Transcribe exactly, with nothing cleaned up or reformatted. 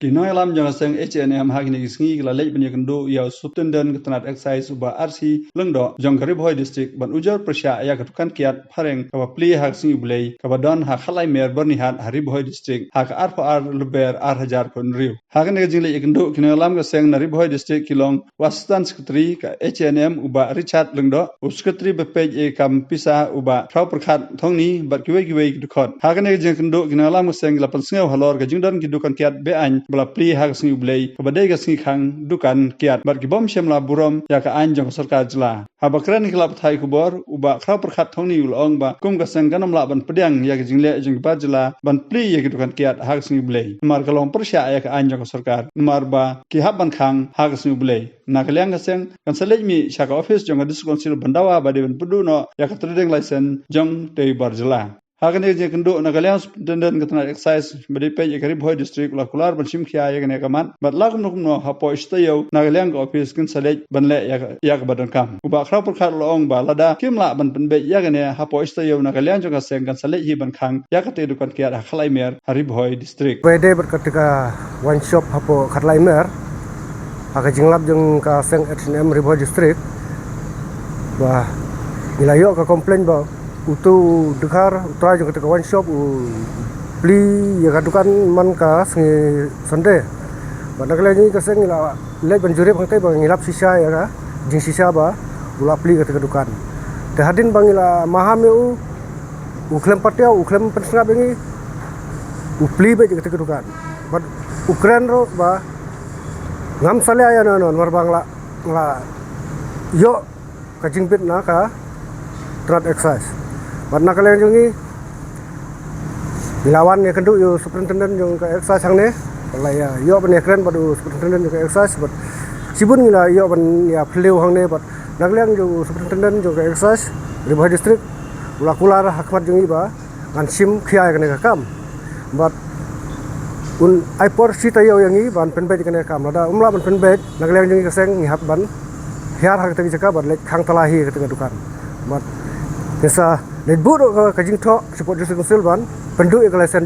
Ki nongïalam jong ka seng H A N M ha kine ki sngi ki la leit ban ïakynduh ïa u Superintendent ka tnat Excise u Bah R C Lyngdoh jong ka Ri Bhoi District ban ujor pyrshah ïa ka dukan kiad phareng kaba plie ha ka sngi U Blei kaba don ha Khatlai Mer Byrnihat ha Ri Bhoi District ha ka arphew ar Lber ar hajar arphew hynriew. Ha kane ka jingleit ïakynduh ki nongïalam ka seng na Ri Bhoi District ki long u Assistant Secretary ka H A N M u Bah Richard Lyngdoh, u Secretary ba peit ïa ka kam pisa u Bah Khrawpyrkhat Thongni bad kiwei kiwei ki dkhot. Ha kane ka jingïakynduh ki nongïalam ka seng ki la pynsngew halor ka jingdon ki dukan kiad be-aiñ ba la plie ha ka sngi U Blei kaba dei ka sngi khang dukan kiad bad ki bym shym la burom ïa ka aiñ jong ka sorkar jylla. Haba kren ha ki lad pathai khubor u Bah Khrawpyrkhat Thongni u la ong ba kum ka seng kan ym lah ban pdiang ïa ka jingleh jong ki bar jylla ban plie ïa ki dukan kiad ha ka sngi U Blei namar ka long pyrshah ïa ka aiñ jong ka sorkar namar ba ki hap ban khang ha ka sngi U Blei. Na ka liang ka seng kan sa leit mih sha ka office jong ka District Council ban dawa ba dei ban pynduh noh ïa ka trading license jong tei bar jylla. Ha kane ka jingïakynduh na ka liang Superintendent ka tnat Excise ba dei peit ïa ka Ri Bhoi District u la kular ban shim khia ïa kane ka mat bad la kumno kumno hapoh shi taïew na ka liang ka office kin sa leit ban leh ïa ka, ïa kaba donkam. U Bah Khrawpyrkhat u la ong ba lada kim lah ban pynbeit ïa kane hapoh shi taïew na ka liang jong ka seng kan sa leit hi ban khang ïa katei dukan kiad ha Khatlai Mer ha Ri Bhoi District. Ba dei bad katei ka wine shop hapoh Khatlai Mer ha ka jinglap jong ka seng H A N M Ri Bhoi District ba ngi la ïoh ka complaint ba utu u dkhar u trai jong katei ka wine shop u plie ïa ka dukan man ka sngi Sunday. Bad na ka liang jong ngi ka seng ngi la leit ban jurip hangtei ba ngi lap shisha ïa ka jingshisha ba u la plie katei ka dukan. Te hadien ba ngi la maham ïa u, u khlem patiaw, u khlem pynsngap ïa ngi, u plie beit ïa katei ka dukan. Bad u kren ruh ba ngam salia ïano ïano namar ba nga la, nga la ïoh ka jingbit na ka tnat Excise. Bad na ka liang jong ngi ngi la wan ïakynduh ïa u Superintendent jong ka Excise hangne. Ba la ïa ïoh ban ïakren bad u Superintendent jong ka Excise bad shibun ngi la ïoh ban ïa phylliew hangne bad na ka liang jong u Superintendent jong ka Excise Ri Bhoi District u la kular ha khmat jong ngi ba ngan shim khia ïa kane ka kam. Bad un ai por shi taïew ïa ngi ban pynbeit ïa kane ka kam. Lada um lah ban pynbeit na ka liang jong ngi ka seng ngi hap ban hiar ha katei ka jaka bad leit khang tala hi ïa katei ka dukan. Bad ngin sa leit buh ruh ka, ka jingthoh shapoh District Council ban pynduh ïa ka license